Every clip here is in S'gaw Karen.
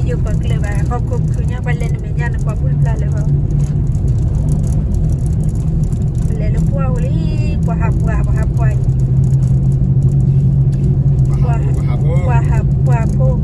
ယိၣ်ပကျဲဘၣ် ဟီၣ်ခိၣ်ခုညါ ပှၤလဲၤနမဲာ်ညါန့ၣ် ပှၤဘူၣ်တဖျါလၢၤဘၣ်. ပလဲၤလၢပှၢ်ဝံၤလံ, ပှၤဟးပှၢ် ပှၤဟးပှၢ်အံၤ, ပှၤဟးပှၢ်ဖိမး.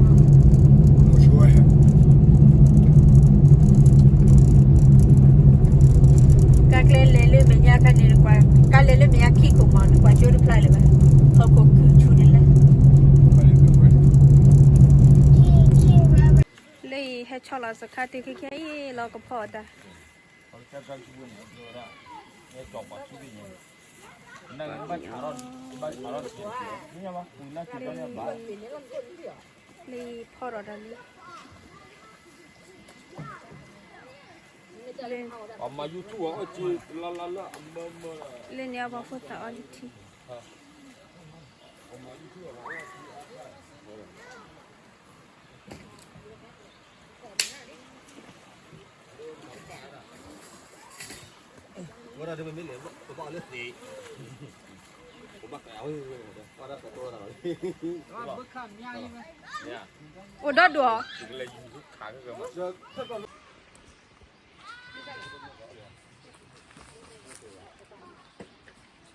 ကါကျဲလဲၤလၢမဲာ်ညါခါန့ၣ် ကါလဲၤလၢမဲာ်ညါခံခိၣ်မး နကွၢ်ကၠိတဖျါလၢၤဘၣ်, ဟီၣ်ခိၣ်ခုဆူၣ်န့ၣ်လဲၣ်. လၢအံၤဟဲဆီလီၤစခါတုၤခဲခဲအံၤ လီၤကဖီၣ်တၢ် လၢဖီၣ်ဒီးတၢ်လံ, လၢန့ၣ်အပှၤဖိသၣ်အီၤလံထံ ဝဲဒၣ်ဒ်မ့မ့ၢ်လဲၣ် ပဘၣ်အီၤလၢသ့, ပဘၣ်ကးဝဲ, ဝဲဒၣ်ကးတိၢ်ဝဲဒၣ်လီၤ, အိၣ်ဒီဒူၣ်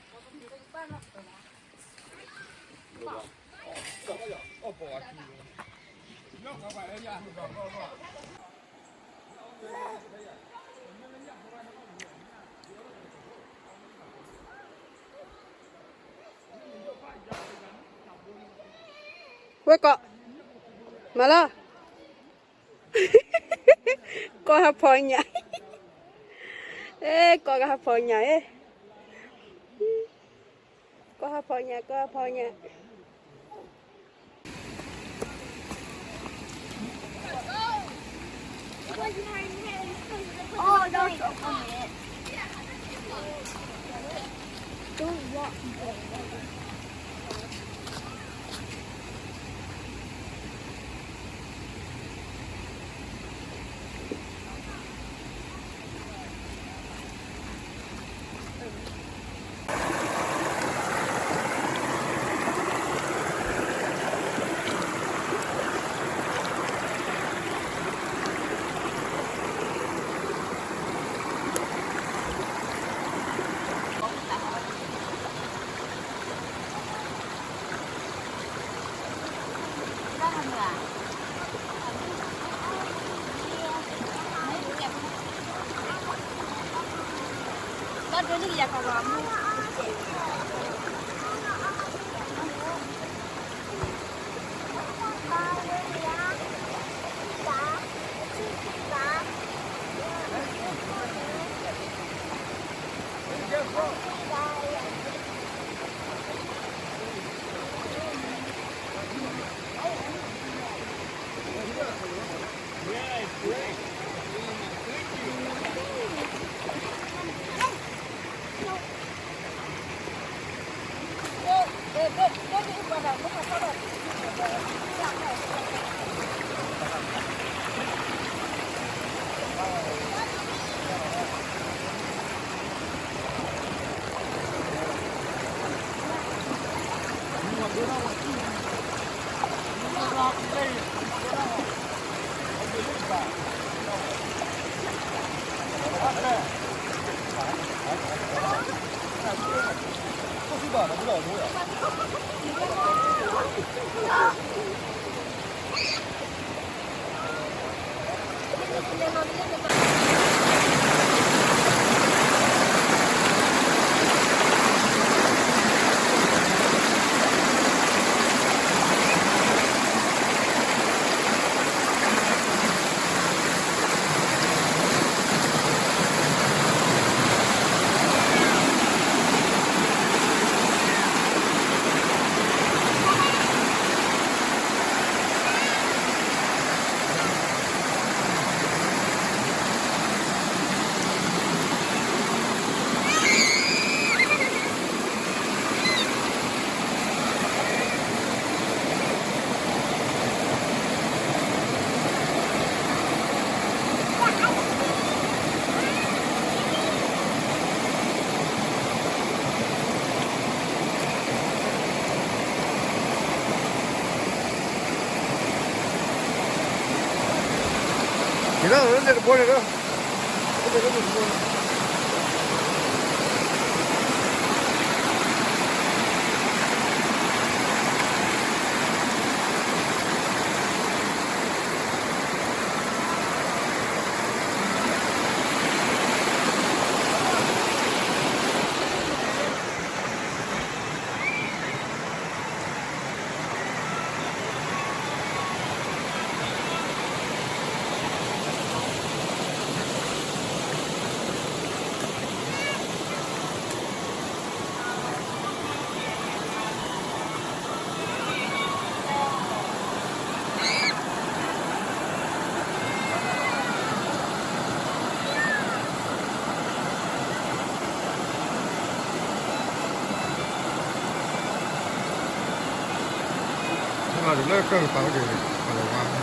အီၤ ဝဲကိး, မၤလၢ ကီၢ်ဟးဖီညါ, အဲ ကီၢ်ကဟးဖီညါ, အဲ ကီၢ်ဟးဖီညါ ကီၢ်ဟးဖီညါ. လၢတဘိန့ၣ်လၢ လၢကၢၢ်ကပၤအိၣ်ဒံး ပှၤလီၤဝါ လ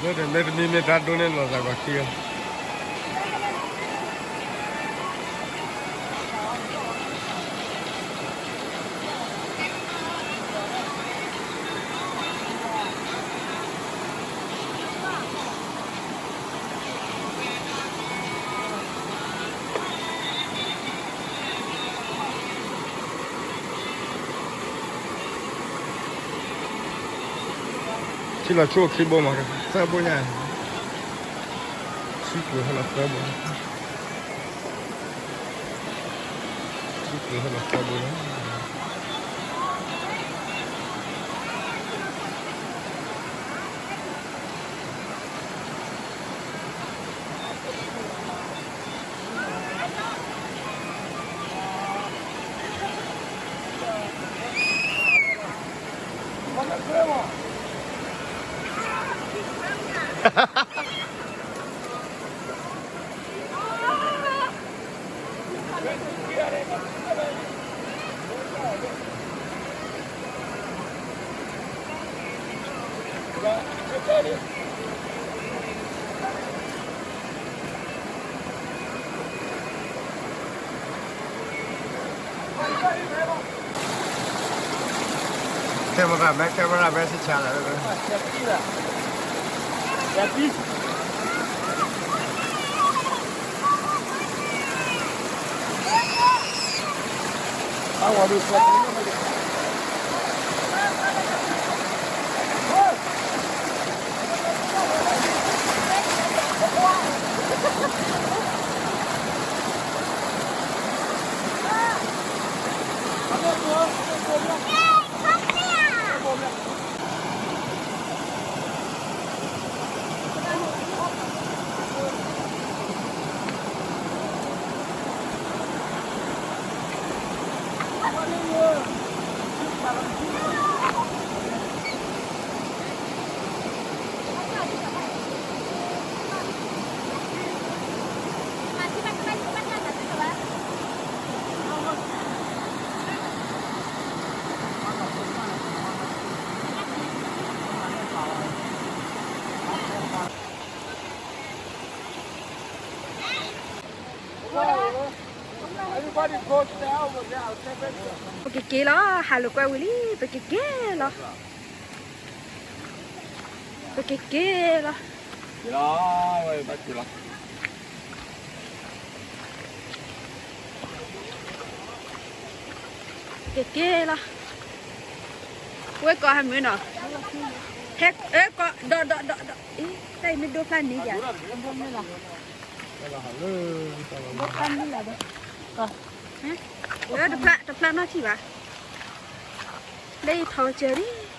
ၢတနံၤမ့ၢ်တၢ်ဒိန့ၣ် လီၤသးကွၢ်ခံဂၤ ထံလီၤဆူခံဘိမး သၢဘိညါ ထံကျိၤဟဲလီၤသၢဘိ ထံကျိၤဟဲလီၤသၢဘိလီၤ camera man camera man ဆံဆါလီၤ ပက့ၤက့ၤလီၤ ဟးလိာ်ကွဲဝံၤလံ ပက့ၤက့ၤလီၤ ပက့ၤက့ၤလီၤ က့ၤက့ၤလီၤ ဝဲကိးဟဲမုာ်နီၤ ဟဲကိး ဒီးဒီးဒီးဒီး အ့ တၢ်အံၤမ့ၢ်ဒိဖျါန့ၣ်ယၤ တဖျါ တဖျါနီၢ်ထံၣ်ဘၣ် လၢယထီၣ်ကစၢၢ်လံ